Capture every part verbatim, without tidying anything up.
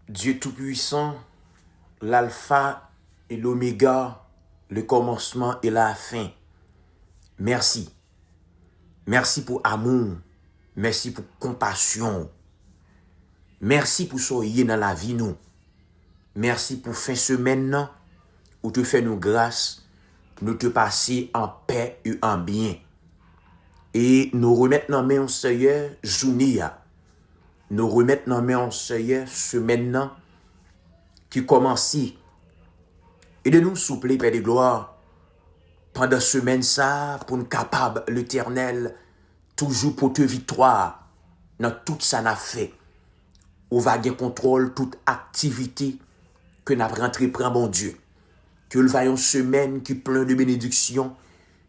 Dieu Tout-Puissant, l'Alpha et l'Oméga, le commencement et la fin. Mèsi. Mèsi pou amou w. Mèsi pou konpasyon w. Mèsi pou sa w ye nan lavi nou. Mèsi pou fen semèn nan. Ou te fè nou gras. Nou te pase an pè e an byen. E nou remèt nan men w, Seyè, jounen an. Nou remèt nan men w, Seyè, semèn nan ki kòmanse. Ede nou, souple, Pè de glwa, pandan semèn sa a, pou n kapab, Letènèl, toujou pote viktwa nan tout sa n ap fè. Ou va gen kontwòl tout aktivite ke n ap rantreprann, Bondye. Ke l va yon semèn ki plen de benediksyon,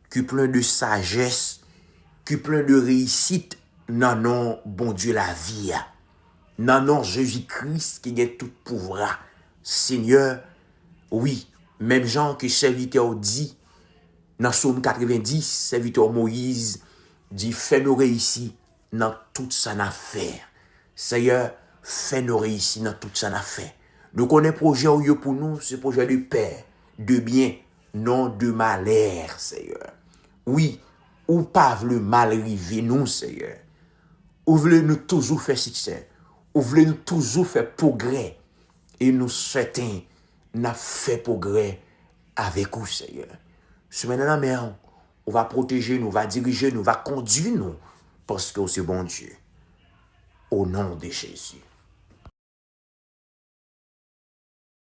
ki plen de sajès, ki plen de reyisit nan non Bondye lavi a. Nan non Jezi Kris ki gen tout pouvwa. Senyè, wi, menm jan ke sèvitè w di nan Sòm katrevendis, sèvitè w Moyiz di, fè nou reyisi nan tout sa n ap fè. Seyè, fè nou reyisi nan tout sa n ap fè. Nou konnen pwojè w yo pou nou, se pwojè de pè, de byen, non de malè, Seyè. Wi, ou pa vle mal rive nou, Seyè. Ou vle nou toujou fè siksè. Ou vle nou toujou fè pwogrè. E nou sèten n ap fè pwogrè avèk ou, Seyè. Semèn nan nan men w, ou va pwoteje nou, ou va dirije nou, ou va kondui nou, paske w se Bondye. Au nom de Jésus.